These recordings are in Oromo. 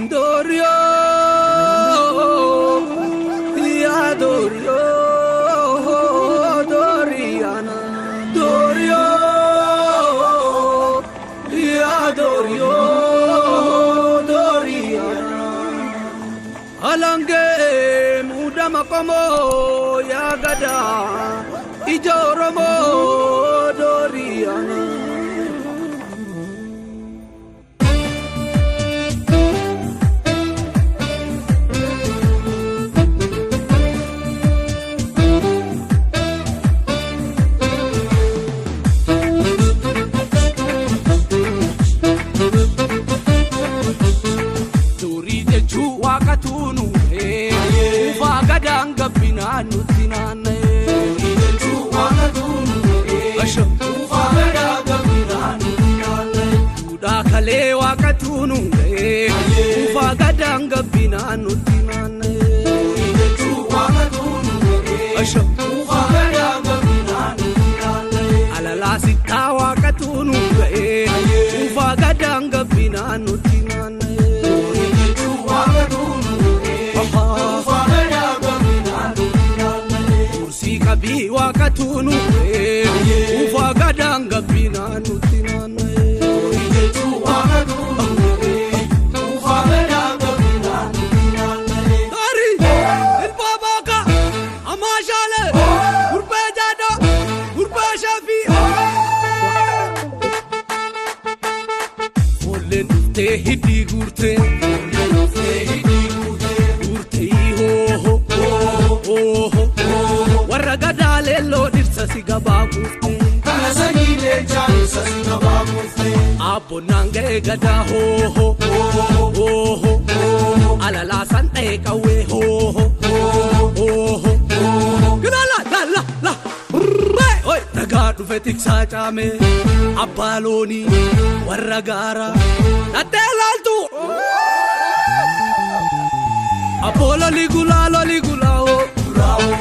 Doriyo, ya Doriyo, Doriana, Doriyo, ya Doriyo, Doriana. Alange mudama komo ya gada, ija Oromo Doriana. Durii jechuu waaqatu nu Ufaa gadaan gabbinaa nutti naanna'e. Duudhaa kalee waaqatu nu Ufaa gadaan gabbinaa nutti naanna'e. Alalaa sittaa waaqatu nu Ufaa gadaan gabbinaa nutti naanna'e. Kursii qabii waaqatu nu Ufaa gadaan gabbinaa nutti naanna'e. Gaarii ilma baaka amaashaalee gurbee jaadhaa gurbee shafii. Foolleen dhuftee hidhii guurtee. Guurtee hooho hooho warra gadaa leelloo dhirsa si gabaa guurtee. Kana sanyii leencaa ibsa si gabaa buuftee. Abboonnaan ga'ee gadaa hooho hooho alalaa san dha'ee qawwee hooho hooho la la la la oi ragaa dhufe tiksaa caame abbaa loonii warra gaaraa dhattee laaltu. Abboo loli gulaa loli gulaa oo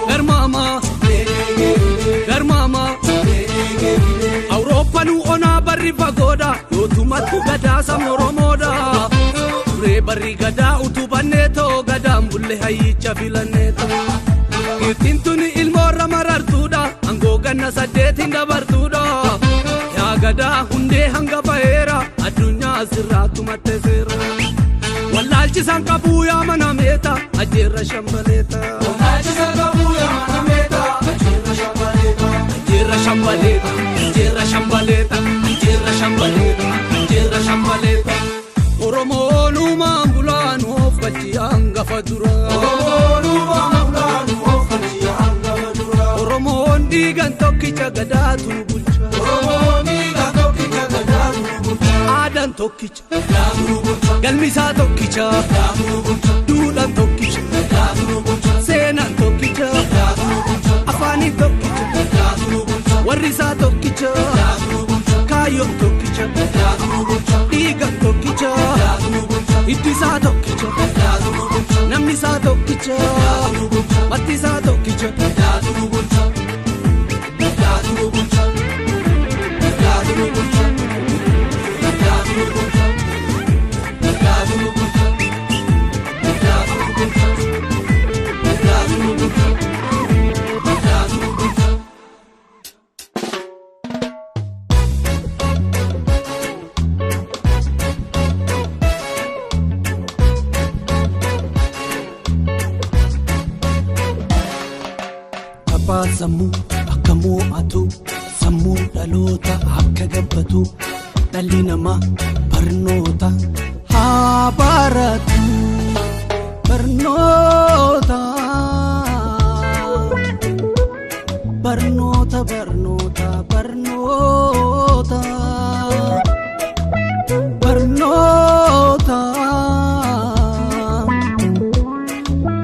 garmaama garmaama. Awurooppaan onaa barri fagoodha yootumatti gadaa sabni Oromoodha. Turee barri gadaa utubannee too gadaan bulle hayyicha filannee too. Giiftiin tuni ilmoorra marartuudha aangoo ganna saddeetiin dabartuudha. Yaa gadaa hundee hanga baheera addunyaa asirraa tumatte seera. Wallaalchisaan qabuu yaa mana meeta ajjeerra shambaleeta. Wallaalchisa qabuu yaa mana meeta ajjeerra shambaleeta. Ajjeerra shambaleeta ajjeerra shambaleeta ajjeerra shambaleeta ajjeerra shambaleeta. Oromoon uumaan bulaan of galchi hangafa dura. Oromoon uumaan bulaan of galchi hangafa dura. Oromoon dhiigan tokkicha gadaatu bulcha. Oromoon dhiiga tokkicha gadaatu bulcha. Aadaan tokkicha Gadaatu bulcha. galmi isaa tokkicha Gadaatu bulcha. duudhaan tokkicha Gadaatu bulcha. seenaan tokkicha Gadaatu bulcha. afaaniin tokkicha Gadaatu bulcha. warri isaa tokkicha Gadaatu bulcha. kaayyoon tokkicha Gadaatu bulcha. dhiigan tokkicha Gadaatu bulcha. hiddi isaa tokkicha Gadaatu bulcha. namni isaa tokkicha Gadaatu bulcha. matti isaa tokkicha. Gadaatu bulcha. Gadaatu bulcha. Gadaatu bulcha. Gadaatu bulcha. Gadaatu bulcha. Gadaatu bulcha. Gadaatu bulcha. Gadaatu bulcha. Taphaa sammuu akka mo'atu sammuu dhaloota akka gabbatu dhalli namaa barnoota haa baratu barnoota barnoota barnoota barnoota barnoota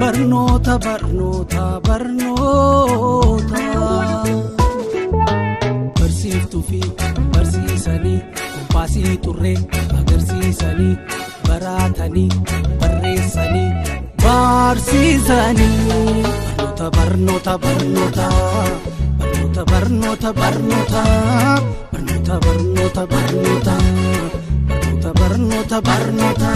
barnoota barnoota barnoota barsiiftuu fi barsiisanii kumpaasii turree agarsiisanii baratanii barreessanii barsiisanii barnoota barnoota barnoota barnoota barnoota barnoota barnoota barnoota barnoota barnoota barnoota.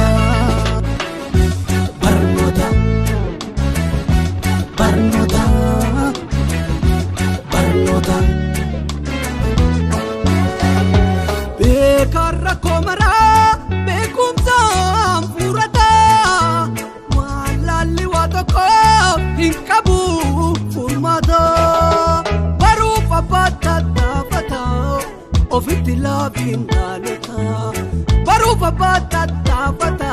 Ofitti laafiin dhaalota baruuf abbaa tattaafata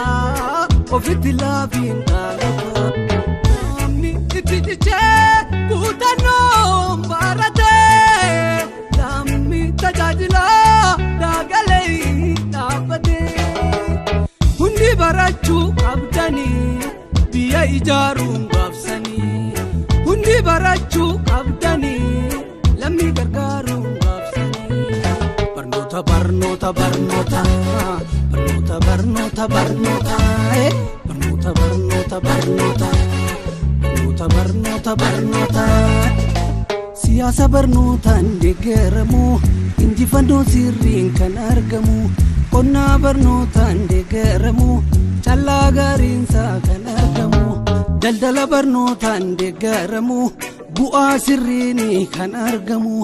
ofitti laafiin dhaalota. Namni itti cichee kutannoon baratee namni tajaajila daagalee dhaabbatee hundi barachuu qabdanii biyya ijaaruun gaabsanii hundi barachuu qabdanii lammii gargaaruun gaabsanii. Barnoota barnoota barnoota barnoota barnoota barnoota barnoota barnoota barnoota barnoota barnoota barnoota. Siyaasa barnootaan deeggaramu injifannoon sirriin kan argamu qonnaa barnootaan deeggaramu callaa gaariinsaa kan argamu daldala barnootaan deeggaramu bu'aa sirriin kan argamu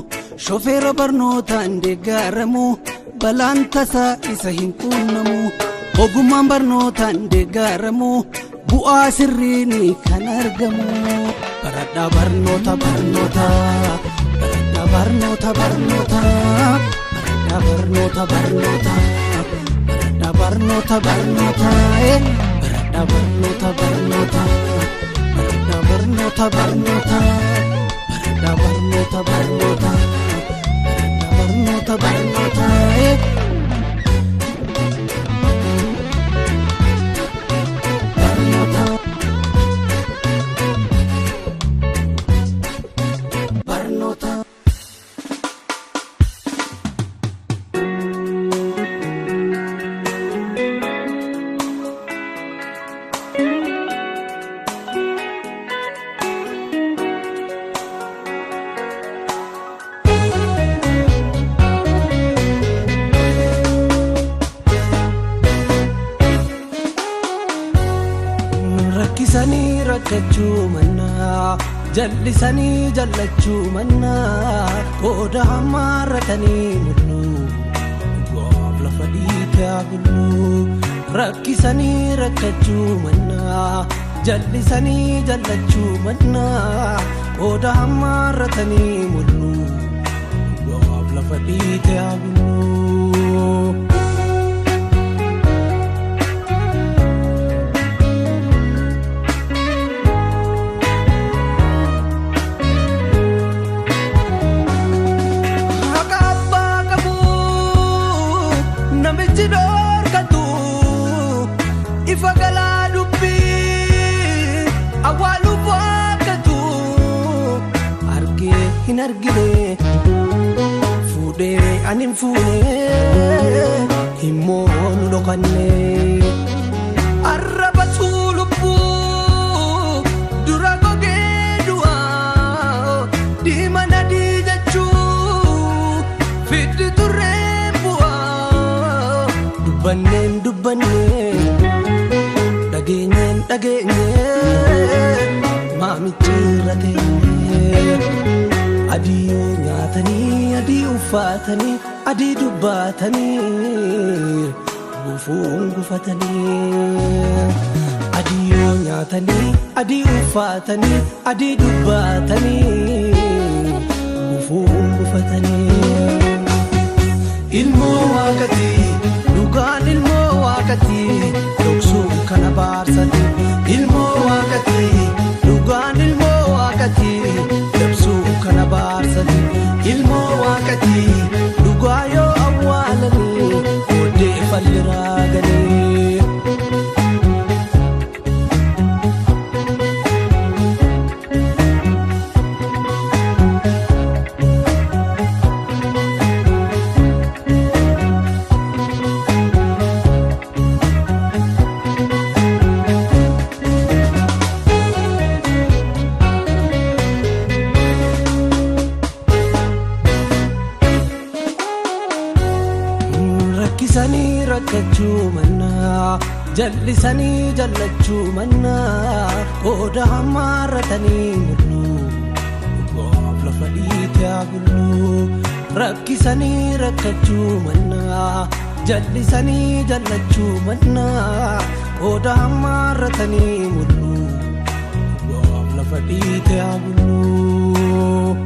shofeera barnootaan deeggaramu balaan tasaa isa hin quunnamu ogummaan barnootaan deeggaramu bu'aa sirriin kan argamu. Baradhaa barnoota barnoota baradhaa barnoota barnoota baradhaa barnoota barnoota baradhaa barnoota barnoota baradhaa barnoota barnoota baradhaa barnoota barnoota baradhaa barnoota barnoota baradhaa barnoota barnoota. Barnoota. Rakkisanii rakkachuu mannaa jallisanii jallachuu mannaa qooda hammaarratanii mul'uu dhugaaf lafa dhiitaa bulluu rakkisanii rakkachuu mannaa jallisanii jallachuu mannaa qooda hammaarratanii mul'uu dhugaaf lafa dhiitaa bulluu. Namichi dhorkatu ifa galaa dubbii awwaaluuf waakkatu argee hin argine fuudhee ani hin fuune immoo nu dhokanne arraba lubbuu dura gogee du'aa diima nadii jechuu fiddi turre. Dubbanneen dubbanneen dhageenyeen dhageenyeen maamichi irra teenyee adii yoo nyaatanii adii uffatanii adii dubbatanii gufuun gufatanii adii yoo nyaatanii adii uffatanii adii dubbatanii gufuun gufatanii. Ilmoo waaqatii dhugaan ilmoo waaqatii dhoksuun kana baarsati ilmoo waaqatii dhugaan ilmoo waaqatii dabsuun kana baarsati ilmoo waaqatii dhugaa yoo awwaalanii booddee falli raaganii. Rakkisanii rakkachuu mannaa jallisanii jallachuu mannaa qooda hammaarratanii mul'uu dhugaaf lafa dhiitaa bulluu rakkisanii rakkachuu mannaa jallisanii jallachuu mannaa qooda hammaarratanii mul'uu dhugaaf lafa dhiitaa bulluu.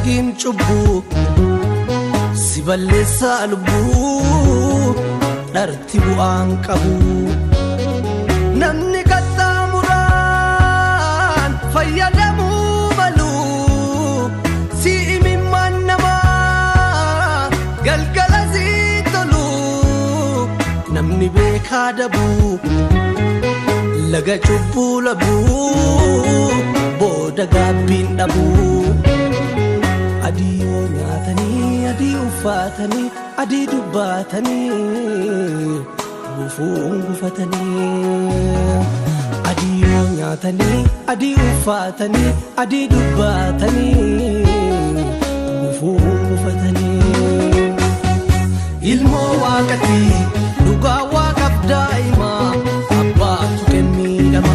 Dalagiin cubbuu si balleessaa lubbuu dharti bu'aan qabu. Namni qaxxaamuraan fayyadamuu malu si imimmaan namaa galgala si tolu. Namni beekaa dabuu laga cubbuu labuu booda gaabbiin dhabuu. Adii yoo nyaatanii adii uffatanii adii dubbatanii gufuun gufatanii. Adii yoo nyaatanii adii uffatanii adii dubbatanii gufuun gufatanii. Ilmoo waaqatii dhugaa waaqaaf daa'ima abbaatu kenniidhama.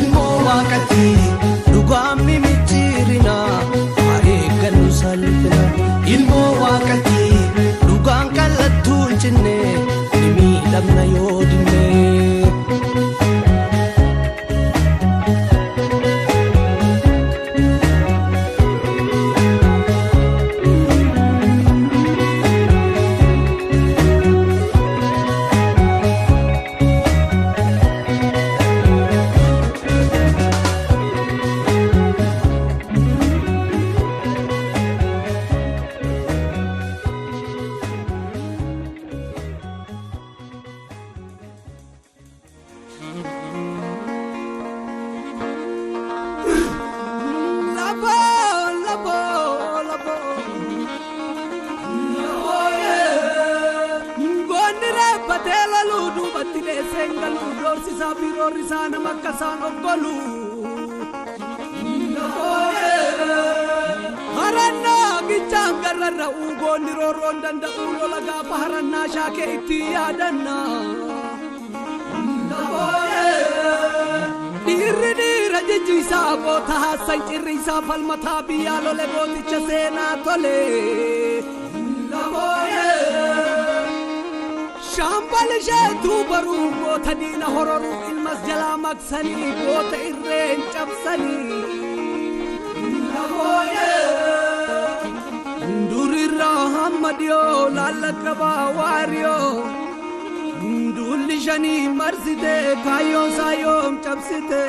Ilmoo waaqatii dhugaa mimicciirina haa eeggannu salphina. Ilmoo waaqatii dhugaan kallattuu hin cinne ni miidhamna yoo dinne. Labo, labo, labo. Goonni reeffatee laluu duubatti dheesseen galuu doorsisaa fi roorrisaa nama akka isaan oggolu. Harannaa gichaan garrarra goonni roorroon danda'u lola gaafa harannaa shaakee itti yaadannaa. Dhiirri dhiira jijjiisaa goota haasaan cirriisaa falmataa biyyaa lole gooticha seenaa tole. Shaambal isheetuu baruu goota diina hororuu ilmas jalaa maqsanii goota irreen cabsanii. Durirraa hamma dhiyoo laallaqabaa waariyoo. Duulli shanii marsite kaayyoon isaa yoom cabsite.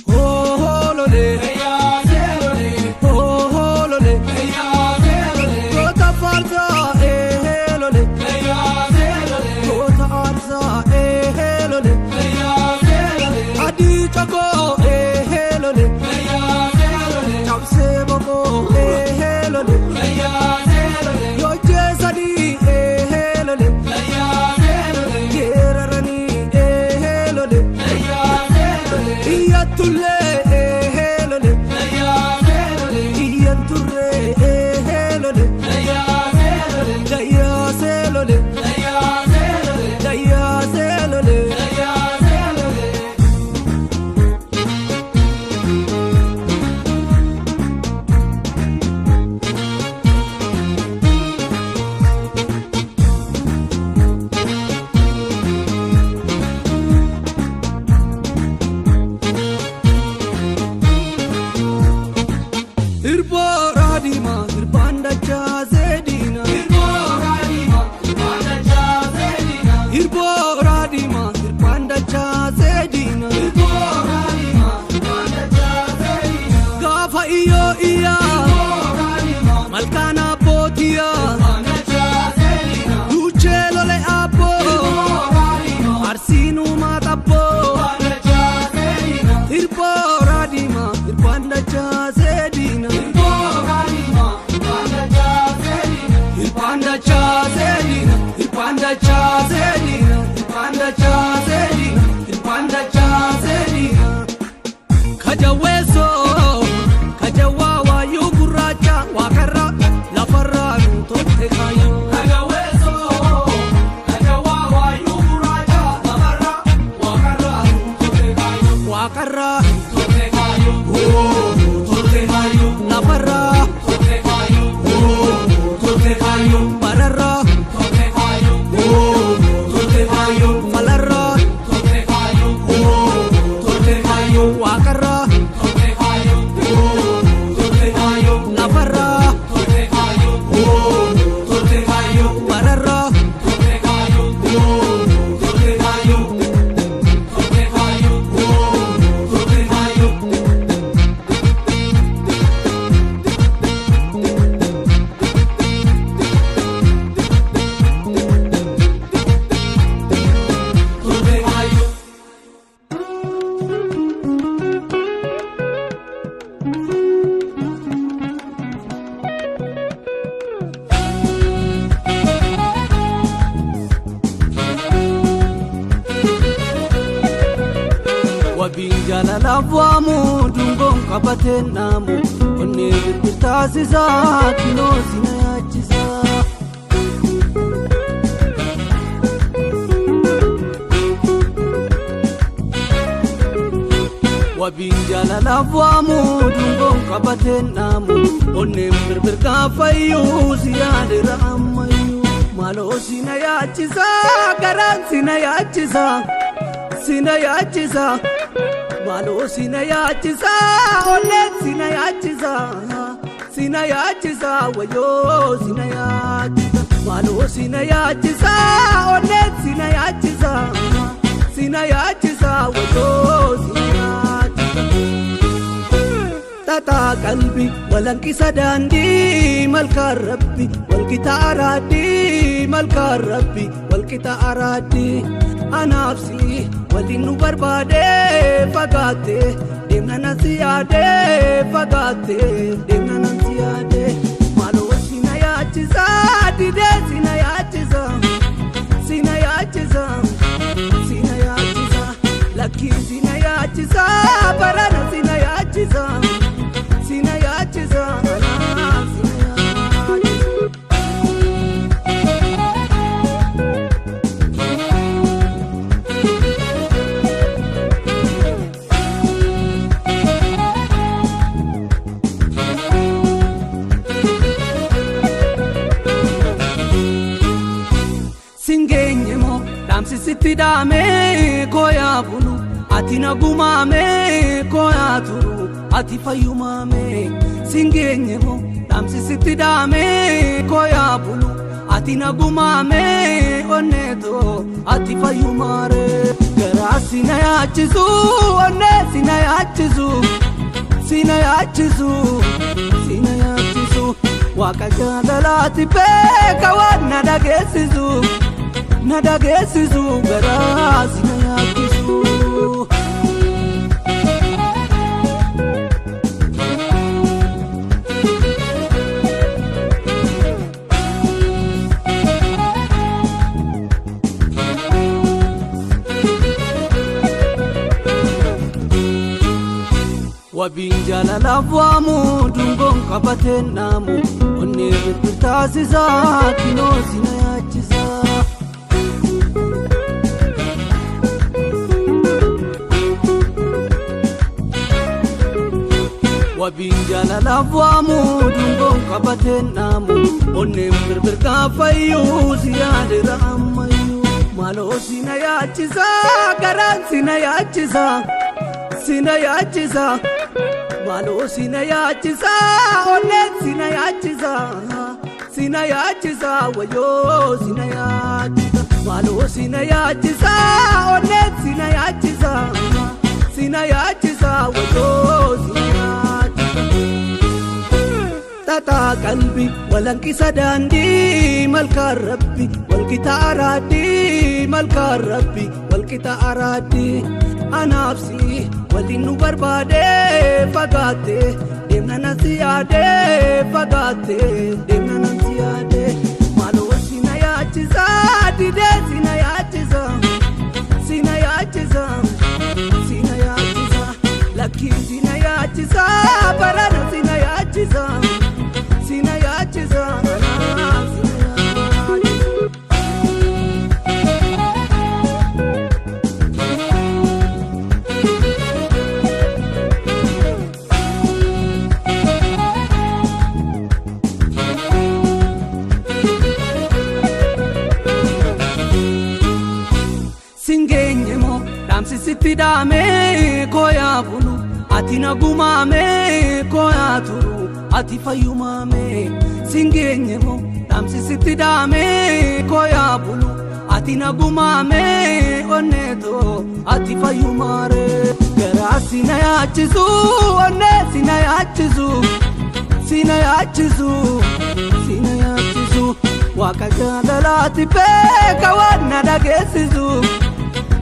Hoolole hoolole goota faarsaa eelole goota aarsaa eelole adii cokoo eelole cabsee boqoo eelole yoo jeesanii eelole geeraranii eelole iyyatullee eelole iyyanturree eelole dayyaa seelole dayyaa seelole. Irboora diimaa jaalalaaf waamu dungoon qabatee naamu onnee birbir taasisaa kinoo sina yaachisaa. Wabiin jaalalaaf waamu dungoon qabatee naamu onneen birbir gaafayyuu si yaadira ammayyuu maaloo sina yaachisaa garaan sina yaachisaa sina yaachisaa maaloo sina yaachisaa onneen sina yaachisaa sina yaachisaa wayyoo sina yaachisaa maaloo sina yaachisaa onneen sina yaachisaa sina yaachisaa wayyoo sina yaachisaa. Tata qalbi walankisa daandii malkaan rabbi walqixa araadii malkaan rabbi walqixa araadii anaafsi waliin nu barbaade fagaatte deemna nan si yaade fagaatte deemna nan si yaade maaloo sina yaachisaa didee sina yaachisaa sina yaachisaa sina yaachisaa lakkii sina yaachisaa barana sina yaachisaa. Sina yaachisaa anaaf sina yaachisaa. Singeenye moo dhaamsisitti dhaamee kooyaa bulu ati nagumaamee kooyaa turu ati fayyumaamee singeenye moo dhaamsisitti dhaamee kooyaa bulu ati nagumaamee onneetoo ati fayyumaaree garaa sina yaachisu onnee sina yaachisu sina yaachisu sina yaachisu waaqa jaalalaati beeka waan na dhageessisu na dhageessisu garaa sina yaachisu. Wabiin jaalalaaf waamu dungoon qabatee naamu onnee birbir taasisaa kinoo sina yaachisaa. Wabiin jaalalaaf waamu dungoon qabatee naamu onneen birbir gaafayyuu si yaadira ammayyuu maaloo sina yaachisaa garaan sina yaachisaa sina yaachisaa maaloo sina yaachisaa onneen sina yaachisaa sina yaachisaa wayyoo sina yaachisaa maaloo sina yaachisaa onneen sina yaachisaa sina yaachisaa wayyoo sina yaachisaa. Tata qalbi walankisa daandii malkaan rabbi walqixa araadii malkaan rabbi walqixa araadii anaafsi waliin nu barbaade fagaatte deemna nan si yaade fagaatte deemna nan si yaade maaloo sina yaachisaa didee sina yaachisaa sina yaachisaa sina yaachisaa lakkii sina yaachisaa barana sina yaachisaa sina yaachisaa anaaf sina yaachisaa. Singeenye moo dhaamsisitti dhaamee kooyaa bulu ati nagumaamee kooyaa turu ati fayyumaamee singeenye moo dhaamsisitti dhaamee kooyaa bulu ati nagumaamee onneetoo ati fayyumaaree garaa sina yaachisu onnee sina yaachisu sina yaachisu sina yaachisu waaqa jaalalaati beeka waan na dhageessisu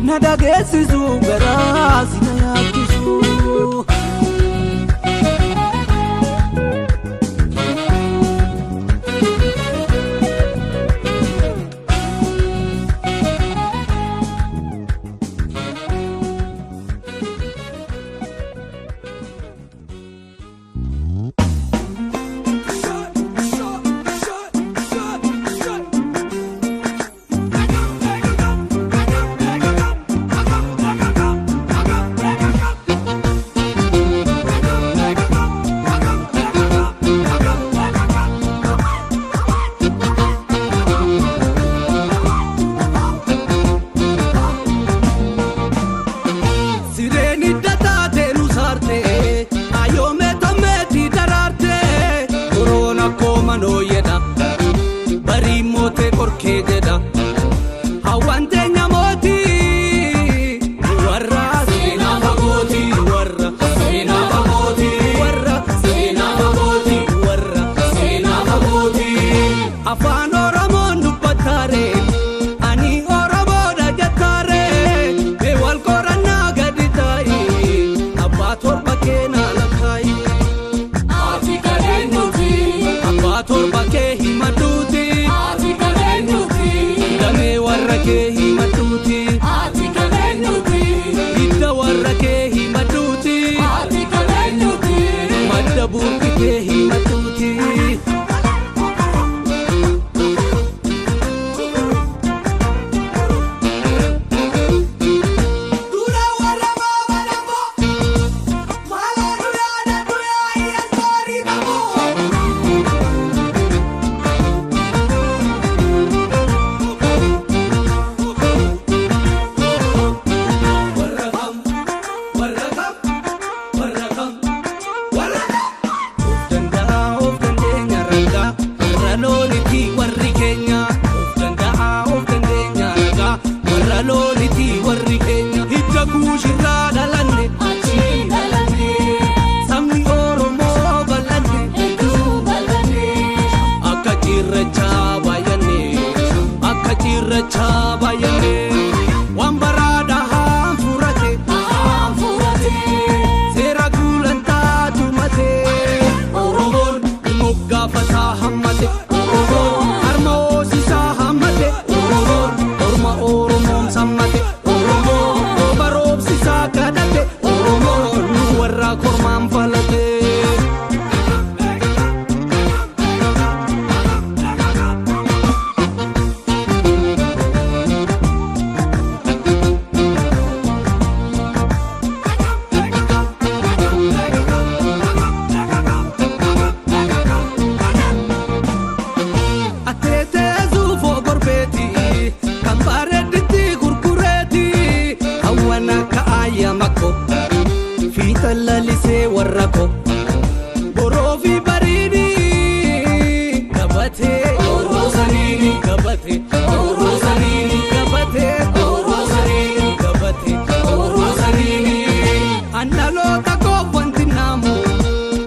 na dhageessisu garaa sina yaachisu. Sakkoo manoo jedha barii mootee qorkee jedha hawaan teenya mootii warra seenaa fagooti warra seenaa fagooti warra seenaa fagooti warra seenaa fagooti. Afaan Oromoon dubbataare ani Oromoodha jettaare mee wal qorannaa gadi taa'i abbaa torba keenaa lakkaa'i. Ati kan eenyuti? Abbaa torba kee himadhuuti. Ati kan eenyuti? Damee warra kee himadhuuti. Ati kan eenyuti? Hidda warra kee himadhuuti. Ati kan eenyuti? Madda burqi kee himadhuuti. Warra kam, warra kam, warra kam, warra kam. Of danda'a of dandeenya ragaa warra loonitii warri keenya. Of danda'a of dandeenya ragaa warra loonitii warri keenya. Hidda kuushirraa dhalanne Achiin dhalanne sabni Oromoo bal'anne hedduu bal'anne akka cirrachaa baay'anne akka cirrachaa baay'anne waan baraadha haan furate ahaan furate seera gulantaa tumate Oromoon moggaafataa hammate Oromoon harma hoosisaa hammate Oromoon orma Oromoon sammate Oromoon rooba roobsisaa kadhate Oromoon nu warra kormaan falate. Ateetee zuufoo gorbeeti kan bareeditti gurgureeti hawwan akka ayyaama ko fiixa lalisee warra ko boroo fi bariini gabatee Oroosaniini gabatee Oroosaniini gabatee Oroosaniini gabatee Oroosaniini Andaloota koo wanti naamu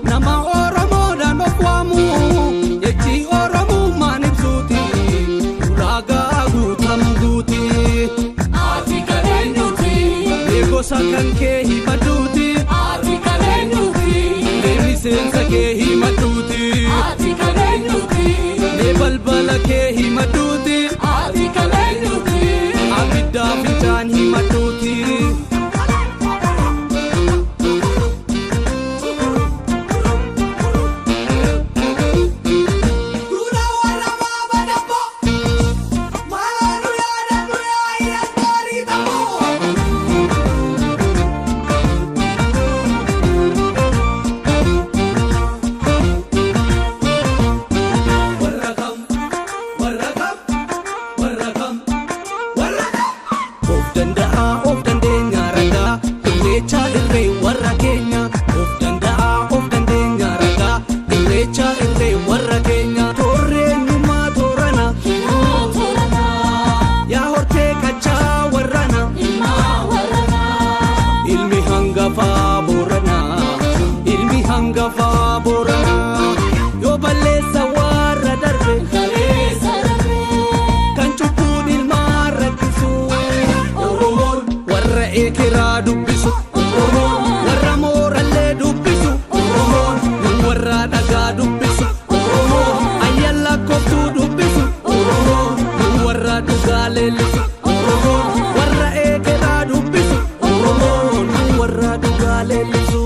nama Oromoodhaan of waamu jechi Oromummaan ibsuuti ulaagaa guutamu guuti Ati kan eenyuti? mee gosa kan kee himadhuuti Ati kan eenyuti? mee miseensa kee himadhuuti Ati kan eenyuti? mee balbala kee himadhuuti Ati kan eenyuti? abiddaa fincaan himadhuuti. Warra kam, warra kam, warra kam, warra kam. Of danda'a of dandeenya ragaa irreecha irree warra keenya. Of danda'a of dandeenya ragaa irreecha irree warra keenya. Toorri eenyummaa toorana Ilmaa tooranaa yaa hortee qachaa warrana ilmaa warranaa ilmi hangafaa boorana ilmi hangafaa boorana yoo balleessa warra darbe kaleessa darbee kan cubbuun ilmaan rakkisu Oromoon warra ekeraa dubbisu Oromoon warra moorallee dubbisu Oromoon nu warra dhagaa dubbisu Oromoon ayyan lakkooftuu dubbisu Oromoon nu warra dhugaa leellisu Oromoon warra ekeraa dubbisu Oromoon nu warra dhugaa leellisu.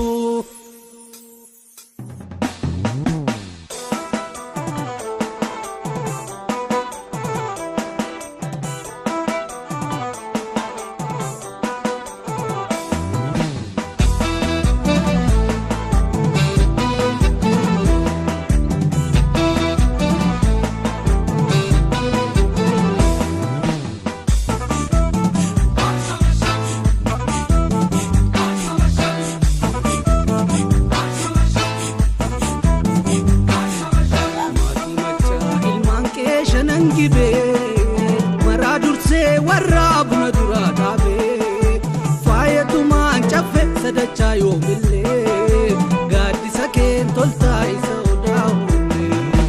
Yoomillee gaaddisa keen toltaa isa odaa hullee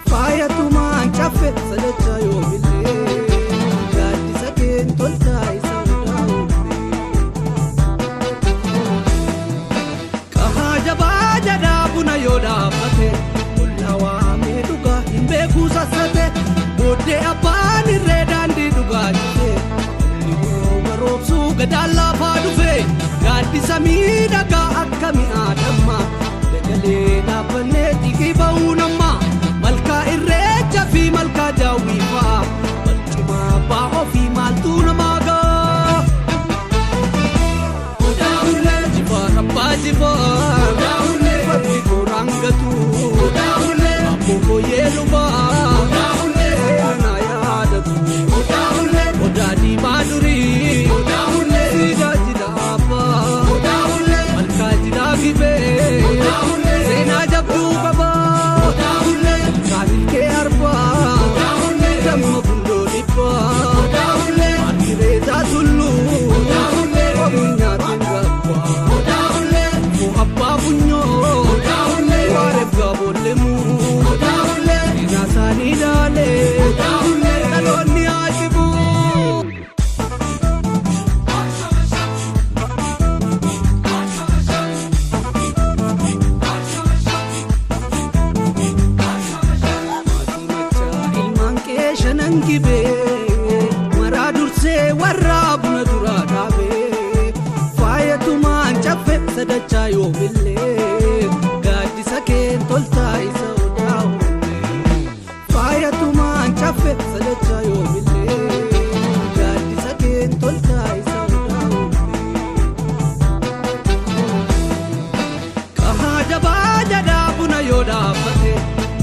faayatumaan caffe sadachaa yoomillee gaaddisa keen toltaa isa odaa hullee. Qahaa jabaa jadhaa buna yoo dhaabbate olla waamee dhugaa hin beekuu sassate booddee abbaan irree daandii dhugaa jite inni baroobsuu gadaan lafaa dhufe gaaddisa miidhagaa akka mi'aa damma dagalee dhaabbannee xiqii ba'uu namma malkaa irreecha fi malkaa jaawwii fa'a barcuma abbaa ofii maaltu namaa ga'a. Jifaar abbaa jifaar fardi kooraan gatu abboo fooyyee lubaa seenaa yaadatu odaa diimaa durii siidaa jila abbaa malkaa jilaa gibee seenaa jabduu qabaa kaanilkee arbaa damma gundoo dhibbaa maarkireetaa tulluu ominyaatiin gabbaa Moo abbaa funyoo waareef gaaboollemuu seenaa isaanii ilaalee dhaloonni haa cibuu. Maatii machaa ilmaan kee shanan gibee maraa dursee warra buna duraa dhaabee faayatumaan caffe sadachaa yoomillee gaaddisa keen toltaa isa odaa hullee faayatumaan caffe sadachaa yoomillee gaaddisa keen toltaa isa odaa hullee. Qahaa jabaa jadhaa buna yoo dhaabbate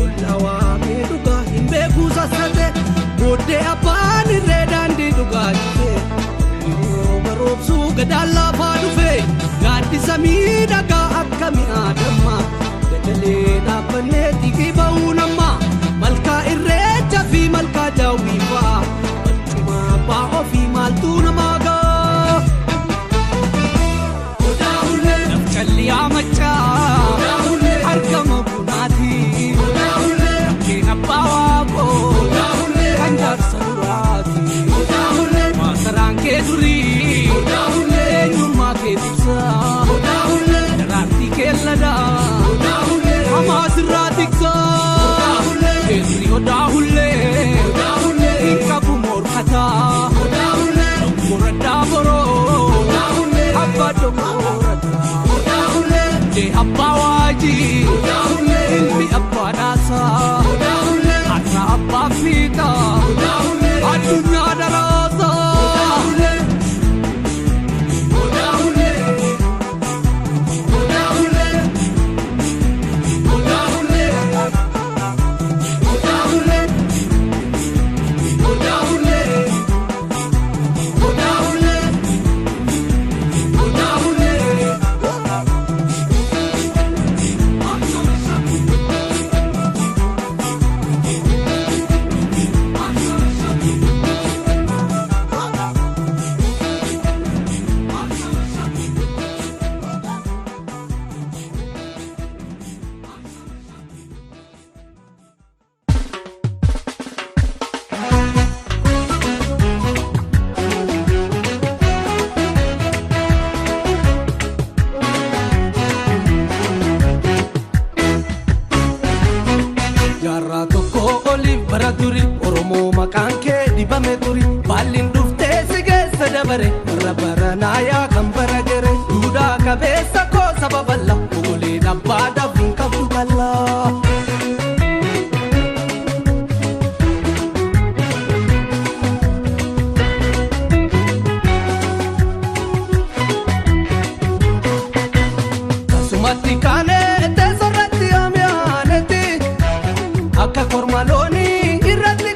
olla waamee dhugaa hin beekuu sassate booddee abbaan irree daandii dhugaa jite inni baroobsuu gadaan lafaa dhufe gaaddisa miidhagaa akka mi'aa damma dagalee dhaabbannee xiqii ba'uu namma malkaa irreecha fi malkaa jaawwii fa'a barcuma abbaa ofii maaltu namaa ga'a. Lafcalliyaa machaa argama bunaati bakkeen abbaa waaqoo kan jaarsa duraati maasaraan kee durii eenyummaa kee ibsa daraartii kee ladaa hamaa sirraa tiksa keerri odaa hullee hin qabu morkataa dongoraddaa boroo abbaa dongoraddaa dee abbaa waajii ilmi abbaa dhaasaa har'a abbaa fiixaa addunyaa daraasaa. Jaarraa tokko oliif bara duri Oromoo maqaan kee dibame turi baalliin dhuftee si keessa dabare warra baranaa yaa kan bara gere duudhaa qabeessa koo saba bal'aa ogoleen abbaa dafiin qabdu bal'aa. Kasumatti kaanee teessoo irratti yaamiyaanetti akka korma loonii irratti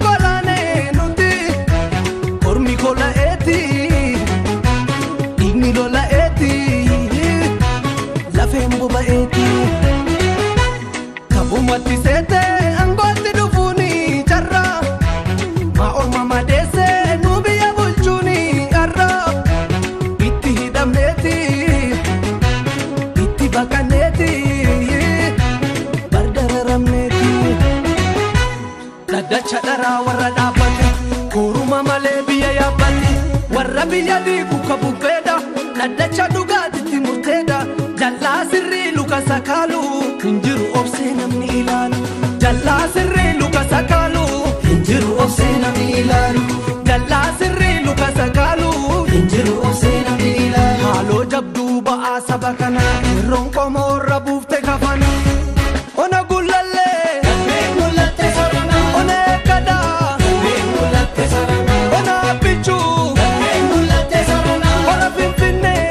Dhaddacha dharaa warra dhaabbate kuruma malee biyya yaabbate warra biyya diigu ka bubbeedha dhaddacha dhugaatitti murteedha jallaa sirrii luka sakaalu hin jiru obsee namni ilaalu jallaa sirrii luka sakaalu hin jiru obsee namni ilaalu jallaa sirrii luka sakaalu hin jiru obsee namni ilaalu haaloo jabduu ba'aa saba kanaa yerroon qomoorra buufte kafana ona gullallee ona eeggadaa ona abbichuu ona finfinnee.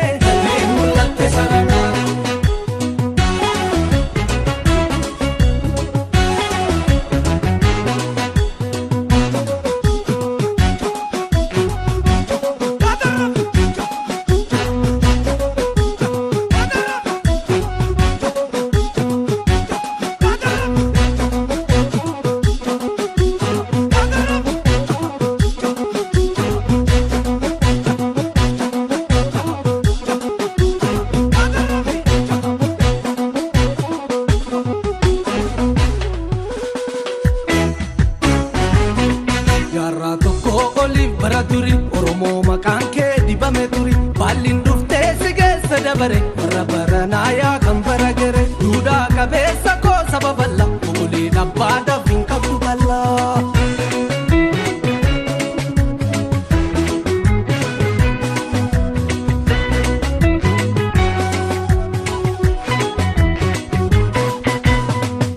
Jaarraa tokko oliif bara duri Oromoo maqaan kee dibame turi Baalliin dhuftee si keessa dabare warra baranaa yaa kan bara gere Duudhaa qabeessa koo saba bal'aa Ogoleen abbaa dafin qabdu bal'aa.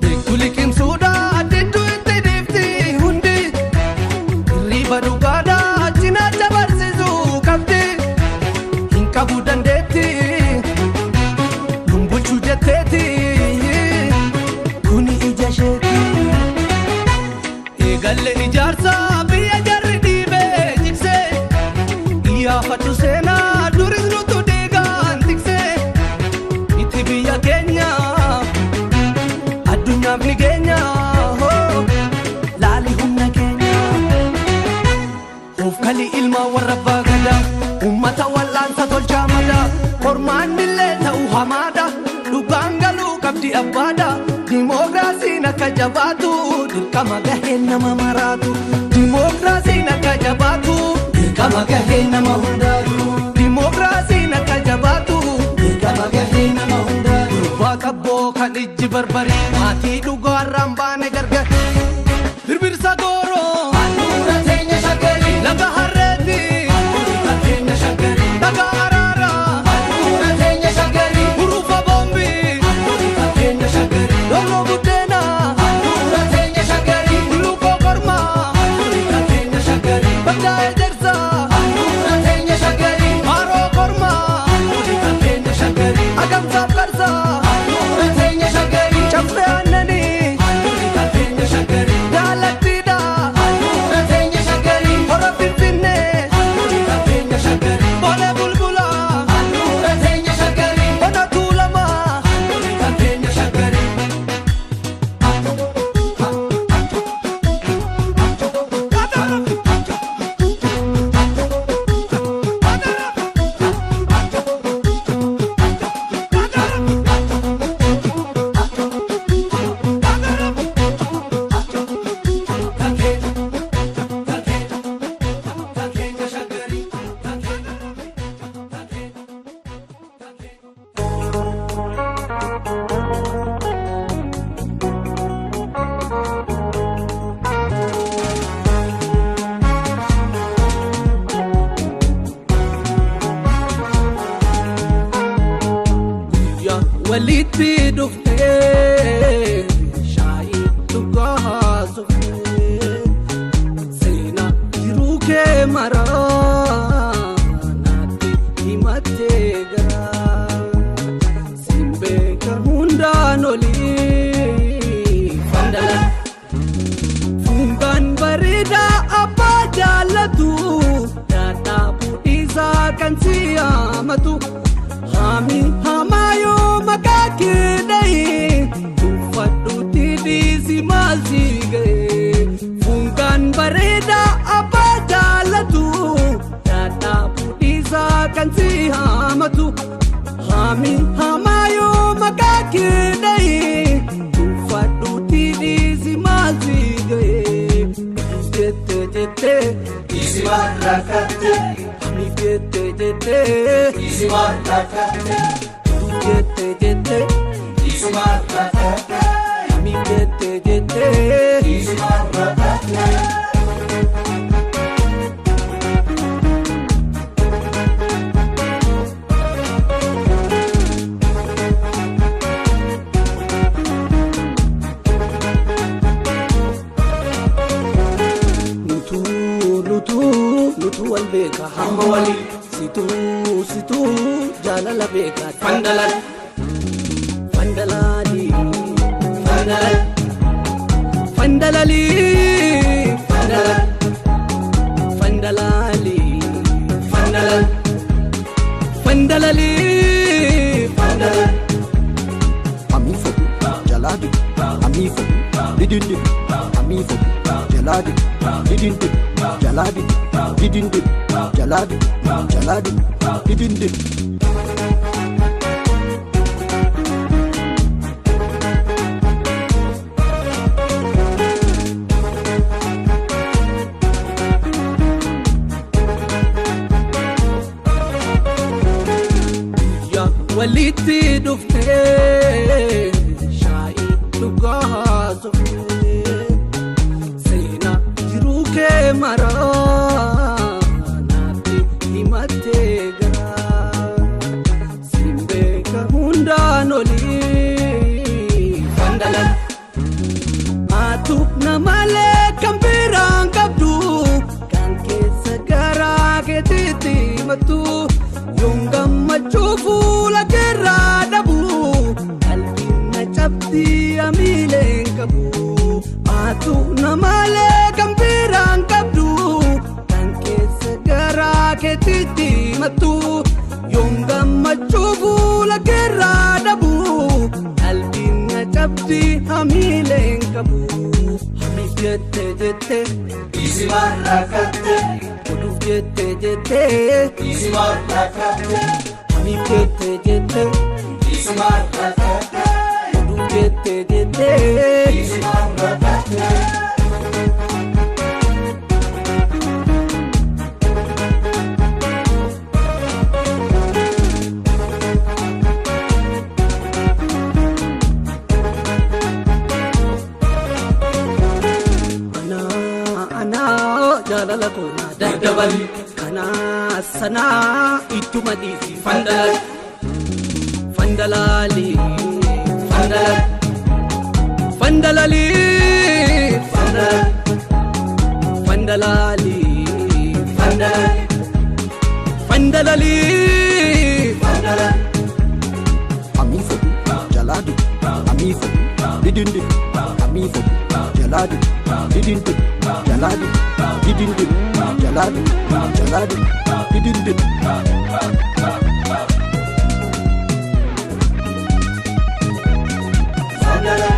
Beektu liqimsuudha addiduu itti dhiifti hundi Hirriba dhugaadhaa cinaacha barsiisuu qabdi Hin qabu dandeetti Lumbulchuu jetteeti Kuni ija isheeti Eegalle ijaarsa biyya jarri dhiibee jigsee Iyyaafadhu seenaa duris nutu dhiigaan tiksee Itti biyya keenya addunyaaf ni geenya hoo, laali humna keenya of kali ilma warra abbaa gadaa ummata wal'aansa tolchaa madaa qormaannillee ta'u hamaadha dhugaan galuu qabdi abbaadha dimookiraasiin akka jabaatu dirqama gahee nama maraatu dimookiraasiin akka jabaatu dirqama gahee nama hundaatu dimookiraasiin akka jabaatu dirqama gahee nama hundaatu gurbaa qabboo kan ijji barbarii maatii dhugaarraan baane gargar birbirsa gooroo Handhuura teenya shaggarii. laga harreetti Handhuura teenya shaggarii. dhaga araaraa Handhuura teenya shaggarii. hurufa boombii Handhuura teenya shaggarii. lollo buddeenaa Handhuura teenya shaggarii. bulluqoo kormaa Handhuura teenya shaggarii. baddaa ejersaa Handhuura teenya shaggarii. haroo kormaa Handhuura teenya shaggarii. agamsaaf qarsaa Handhuura teenya shaggarii. caffee aannanii Handhuura teenya shaggarii. jaalattiidha Handhuura teenya shaggarii. hora finfinnee Handhuura teenya shaggarii. bolee bulbulaa Handhuura teenya shaggarii. ona tuulamaa Handhuura teenya shaggarii. Guyyaa walitti dhuftee shaayii dhugaa haasofnee seenaa jiruu kee maraa naatti himattee garaa siin beeka hundaan olii fandala. Fungaan bareedaa abbaa jaallatu dhadhaa budhiisaa kan si haamatu haami hamaa yoo maqaa kee dhahi tuffadhuutti dhiisi maal si ga'e. Fungaan bareedaa abbaa jaallatu dhadhaa budhiisaa kan si haamatu haami hamaa yoo maqaa kee dhahi tuffadhuutti dhiisi maal si ga'e. rakkatte. Hamiif jettee jettee. Isuma rakkatte. Oduuf jettee jettee. Isuma rakkatte. Hamiif jettee jettee. Isuma rakkatte. Nutuu nutuu nutuu wal beeka Hamma walii. Situu situu jaalala beeka. Fandalal. Fandalaali. Fandalal. Fandalaali. Fandalal. Fandalaali. Fandalal. Fandalaali. Fandalal. Amifodu, Jaladi, Amifodu, Didindi, Amifodu, Jaladi, Didindi, Jaladi, Didindi, Jaladi, Jaladi, Didindi. Yaa walitti dhuftee shaayii dhugaa haasoftee seenaa jiruu kee maraa naatti himattee garaa siin beeka hundaan olii Fandalal. Atu namalee kan biraan qabdu kan keessa garaa keetiitti himattu yoon gammachuu fuula keerraa dhabu qalbiin na cabdi amiileen qabu. Atu namalee kan biraan qabdu kan keessa garaa keetiitti himattu yoon gammachuu fuula keerraa dhabu qalbiin na cabdi hamiileen qabu. Hamiif jettee jettee Isuma rakkatte. oduuf jettee jettee Isuma rakkatte. hamiif jettee jettee Isuma rakkatte. oduuf jettee jettee. Isuma rakkatte. Anaa anaa jaalala koonaa Daddabali. Kanaa sanaa ittuma dhiisi. Fandalal. Fandalaali. Fandalal. Fandalaali. Fandalal. Fandalaali. Fandalal. Fandalaali. Fandalal. Amifodu, Jaladi, Amifodu, Didindi, Amifodu, Jaladi, Didindi, Jaladi, Didindi, Jaladi, Jaladi, Didindi. Fandalal.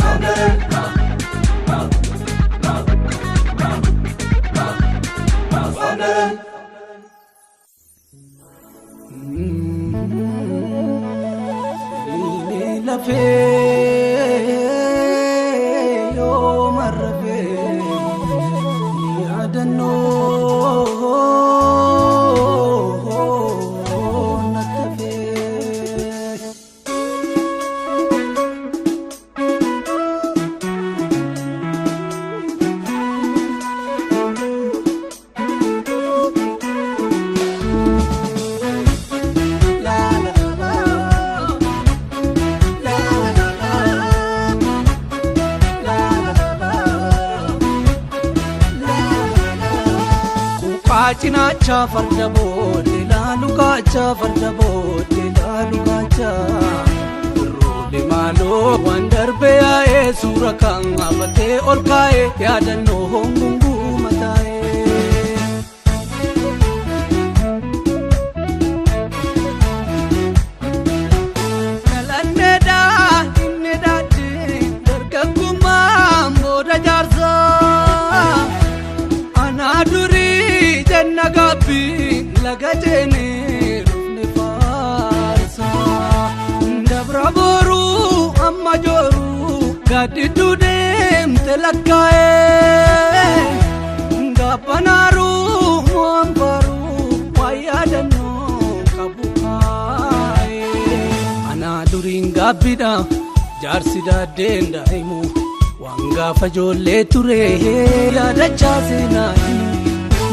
Fandalal. Fandalal. Ilmi lafee yoo marrafee yaadannoo nattafee. La la la la la la la la Kuuqaa cinaacha farda booddee laalu kaacha farda booddee laalu kaacha. Roole maaloo waan darbe yaa'ee suura kan hafatee ol kaa'ee yaadannoo hongunguu mataa'ee. Galanneedhaa inni daadhii dargaggummaan booda jaarsaa. Anaa durii jenna gaabbii laga jeenee dhufne faarsaa. Dabra boruu amma jooruu gaaddidduu deemte Baate lakkaa'ee gabbanaaruu mo'ambaaruu waa yaadannoo qabu kaa'ee. Anaa duriin gaabbidha jaarsi daaddeen daa'imu waan gaafa ijoollee ture yaadachaa seenaa himu.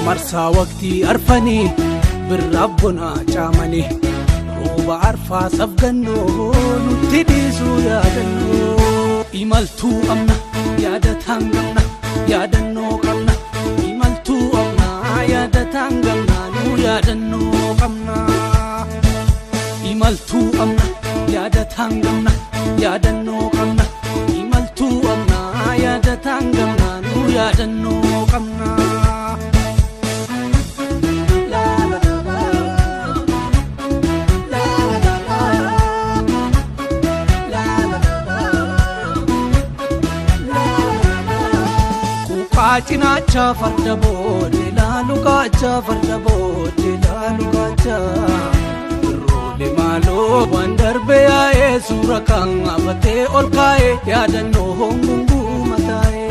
Marsaa waqtii arfanii birraaf bonaa caamanii rooba arfaa safgannoo nutti dhiisuu yaadannoo. Imaltuu amna yaadataan gamna yaadannoo qabna imaltuu amna yaadataan gamna nu yaadannoo qabna. Imaltuu amna yaadataan gamna yaadannoo qabna imaltuu amna yaadataan gamna nu yaadannoo qabna. La la la la. La la la la. La la la la. Kuuqaa cinaacha farda booddee laalu kaacha farda booddee laalu kaacha. Roole maaloo waan darbe yaa'ee suura kan hafatee ol kaa'ee yaadannoo hongunguuma taa'ee.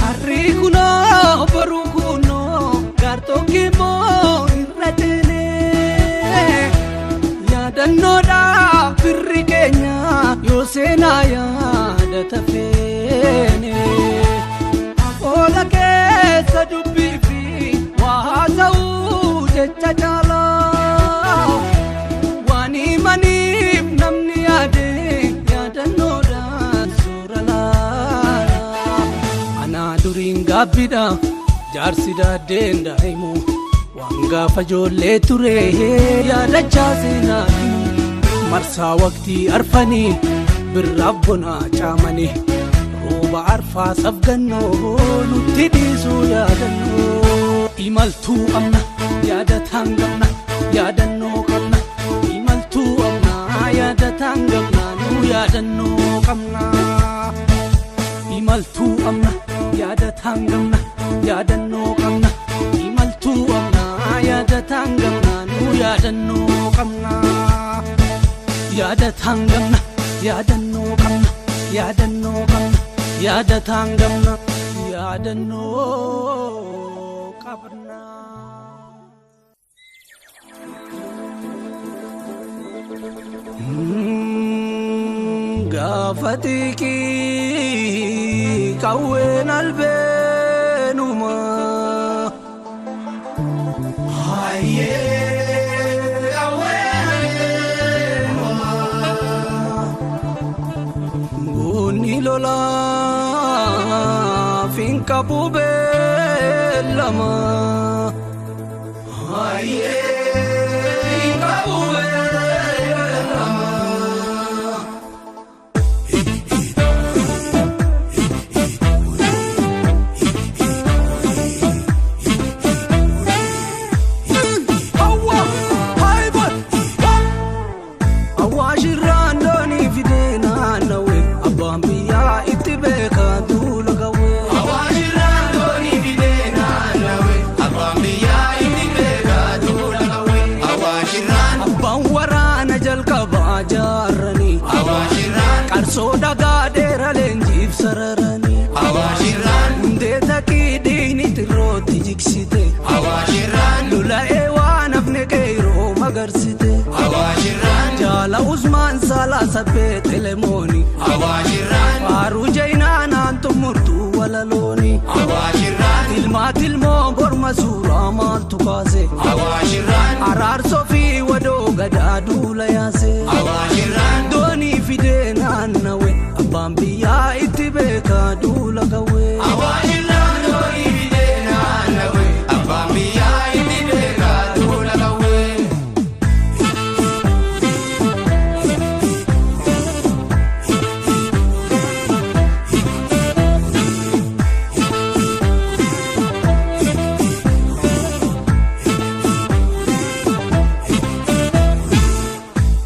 Harri kunoo boruu kunoo gaartokki immoo irra ceenee yaadannoodha firri keenya yoo seenaa yaadata feene. Oola keessa dubbii fi waa haasa'uu jecha caalaa waan himaniif namni yaade yaadannoodhaan suura laala. Anaa duriin gaabbidha jaarsi daaddeen daa'imu waan gaafa ijoollee ture yaadachaa seenaa himu. Marsaa waqtii arfanii birraaf bonaa caamanii rooba arfaa safgannoo nutti dhiisuu yaadannoo. Imaltuu amna yaadataan gamna yaadannoo qabna imaltuu amna yaadataan gamna nu yaadannoo qabna. Imaltuu amna yaadataan gamna yaadannoo qabna imaltuu amna yaadataan gamna nu yaadannoo qabna. Yaadataan gamna yaadannoo qabna yaadannoo qabna yaadataan gamna yaadannoo qabna. Gaafa xiiqii qawween albeenuma. Goonni lolaaf hin qabu beellama. Hin qabu beellama. Hawwa haayibar Awaashirraan doonii fidee naannawee abbaan biyyaa itti beekaa duula gawwee. Awaashirraan doonii fidee naannawee abbaan biyyaa itti beekaa duula qawwee. Awaashirraan Abbaan waraana jalqabaa jaarranii Awaashirraan qarsoo dhagaa dheeraa leenjiif sararanii Awaashirraan hundee taqii dhiini xirrootti jigsite Awaashirraan lola'ee waan hafne qeeroo magarsite Awaashirraan jaala Usmaan Saalaa sabbee telemooni Awaashirraan faaruu jaynaa naan xumurtuu walalooni Awaashirraan tilmaa tilmoo morma suuraa maaltu kaase Awaashirraan araarsoo fi wadoo gadaa duula yaase. Awaashirraan Doonii fidee naannawe abbaan biyyaa itti beekaa duula gawwee. Awaashirraan doonii fidee naannawee abbaan biyyaa itti beekaa duula qawwee.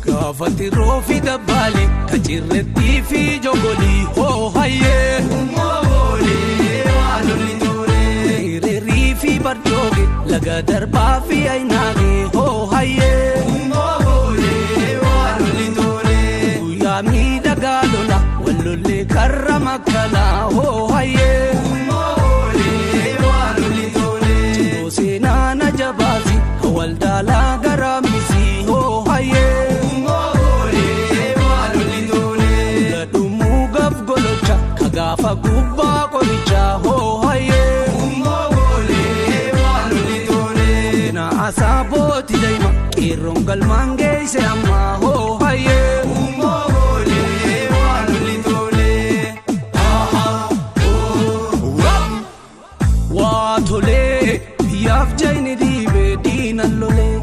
Gaafa tiroo fi dabbaali kacirrettii fi jogolii hoo hayyee. Moolee waan lolli tolee. Hiriirii fi bardooge laga darbaa fi ayinaage hoo hayyee. Moolee jayni dhiibee diina lolee.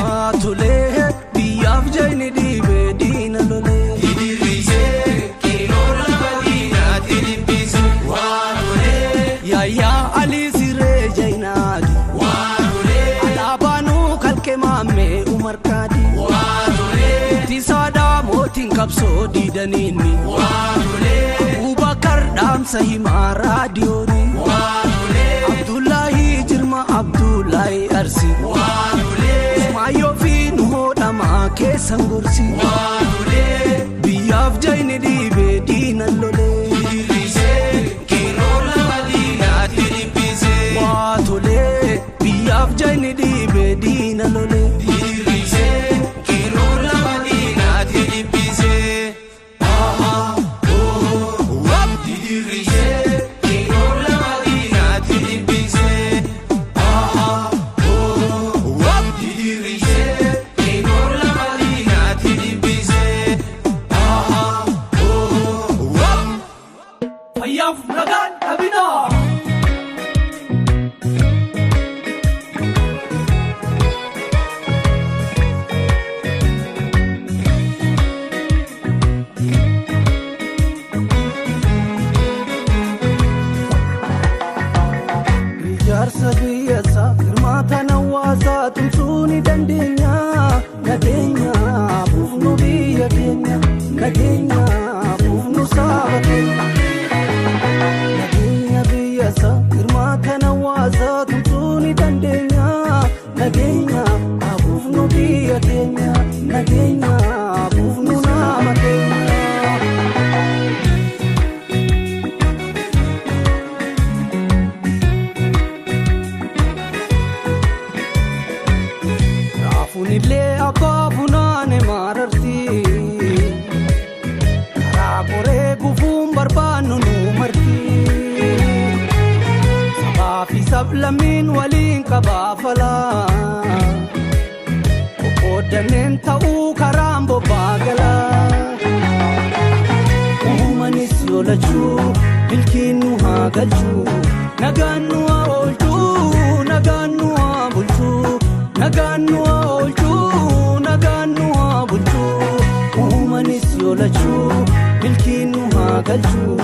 Waa tolee biyyaaf jayni dhiibee diina lolee. Yaayyaa Alii Siree Jayinaadi. Alaabaanuu kalqee maammee Umar Kaadi. Ittisaadhaa mootiin qabsoo diidaniini. Abubakar dhaamsa himaa raadiyooni. Abdullahi Jirma Abdullahi Arsi. Usmaayyoo fi Nuhoo dhamaa keessan gorsi. Biyyaaf jayni dhiibee diina lolee. Waa tolee biyyaaf jayni dhiibee diina lolee. Fayyaaf nagaan dhabinaa. Ijaarsa biyyasaa hirmaata hawaasaa tumsuu ni dandeenya. Nageenya buufnu biyya keenya. Nageenya buufnu saba keenya. Nageenya biyyasaa hirmaata hawaasaa tumsuu ni dandeenya. Nageenya buufnu biyya keenya. Nageenya buufnu nama keenya. Raafuun illee abbaa funaane maararti. Karaa qoree gufuun barbaannu nu marti. Sabaa fi sablammiin waliin qabaafala. Qoqqooddanneen ta'uu karaan bobbaa gala. Uumanis yoo lachuu milkiin nu haa galchuu. Nagaan nu haa oolchuu, nagaan nu haa bulchuu. Nagaan nu haa oolchuu, nagaan nu haa bulchuu. Uumanis yoo lachuu milkiin nu haa galchuu.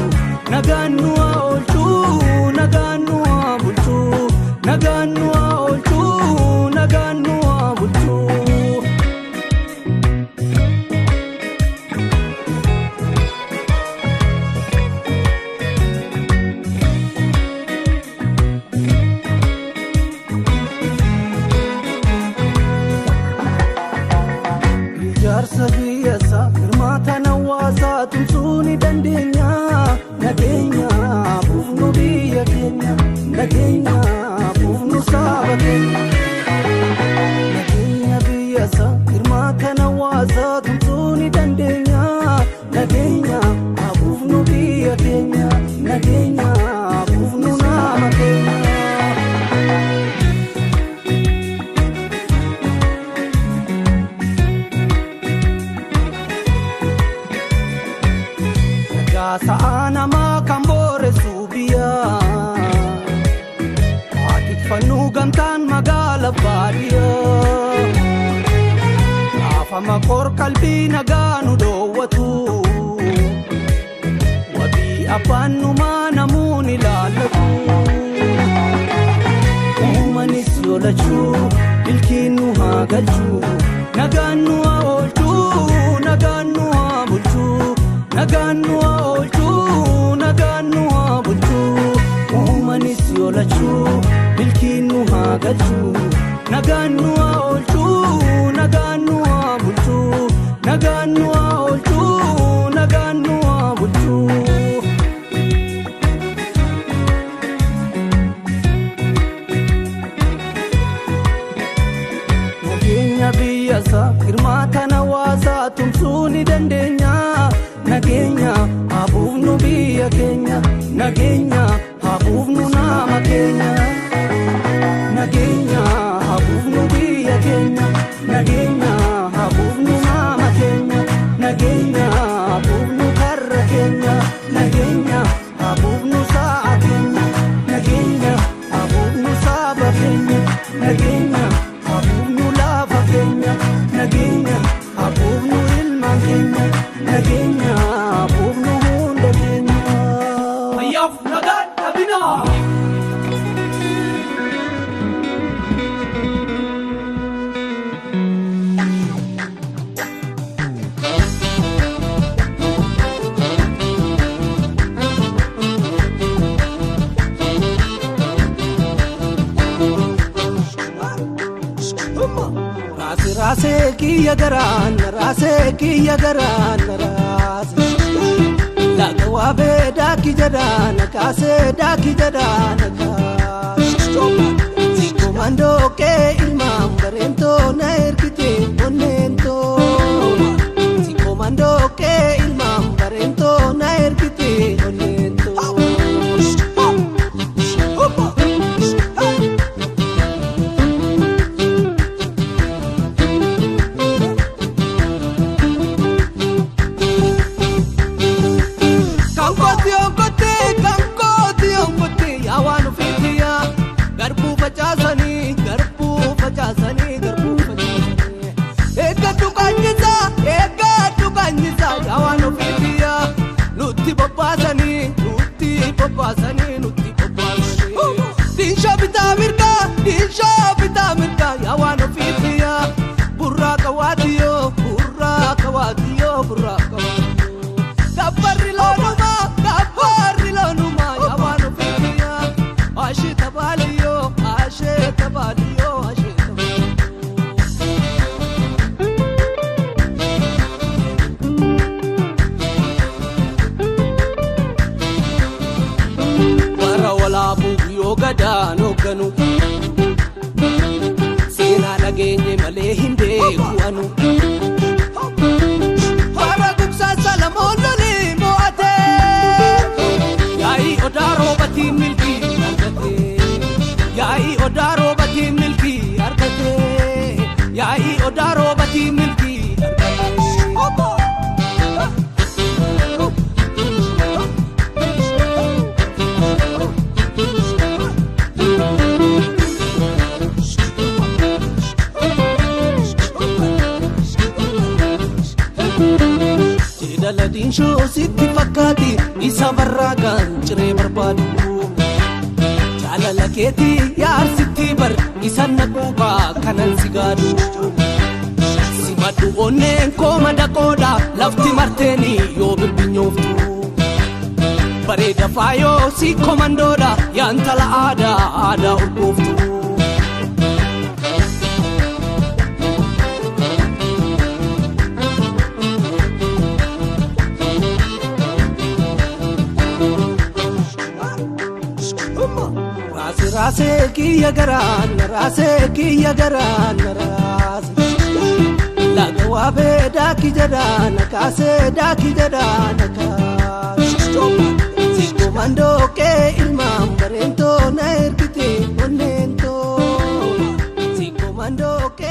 Nagaan nu haa oolchuu, nagaan nu haa bulchuu. Nagaan nu haa oolchuu, nagaan nu haa bulchuu. Ijaarsa biyyasaa hirmaata hawaasaa tumsuu ni dandeenya. Nageenya buufnu biyya keenya. Nageenya buufnu saba keenya. Nageenya biyyasaa hirmaata hawaasaa tumsuu ni dandeenya. Nageenya buufnu biyya keenya. Nageenya buufnu nama keenya. Nagaa sa'aa namaa kan booressu biyya. Waaqeffannuu gamtaan magaala baadiyyaa. Raafama qor qalbii nagaa nu dhoowwatu. Wabii abbaan numaa namuun ilaallatu. Uumanis yoo lachuu milkiin nu haa galchuu. Nagaan nu haa oolchuu, nagaan nu haa bulchuu. Nagaan nu haa oolchuu, nagaan nu haa bulchuu. Uumanis yoo lachuu milkiin nu haa galchuu. Nagaan nu haa oolchuu, nagaan nu haa bulchuu. Nagaan nu haa oolchuu, nagaan nu haa bulchuu. Nageenya biyyasaa hirmaata hawaasaa tumsuu ni dandeenya. Nageenya haa buufnu biyya keenya. Nageenya haa buufnu nama keenya. Nageenya haa buufnu biyya. Raasee kiyya garaan raasee kiyya garaan raasee. Laga waabee daakii jedhaan kaasee daakii jedhaan kaasee. Komandoo kee ilmaan bareentoo na ergite onneentoo. Komandoo kee ilmaan bareentoo na ergite onneentoo. Dinsha bitaa mirgaa, dinsha bitaa mirgaa, yaa waan ofiitiya. Burraa kawaatiyoo, burraa kawaatiyoo, burraa kawaatiyoo. Gabbarri loonumaa, gabbarri loonumaa, yaa waan ofiitiya. Ashee tabaaliyoo, ashee tabaaliyoo, ashee tabaaliyoo. Yoo gadaan hoogganu seenaa dhageenye malee hin beeku anu. Bara gugsaa Salamoon lolee mo'atee yaa'ii odaa roobatiin milkii argatee yaa'ii odaa roobatiin milkii argatee yaa'ii odaa roobatiin milkii argatee. Diinshoo sitti fakkaati isa barraa kan ciree barbaadu. Jaalala keetii yaarsitti bar isa naquubaa kanan si gaadu. Simadhu onneen koo madaqoodha lafti marteeni yoo birbinyooftu. Bareeda faayoo si komandoodha yaantala aadaa aadaa urgooftu. Raasee kiyya garaan raasee kiyya garaan raasee. Laga waabee daakii jedhaan kaasee daakii jedhaan kaasee. Komandoo kee ilmaan bareentoo na ergite onneentoo. Komandoo kee.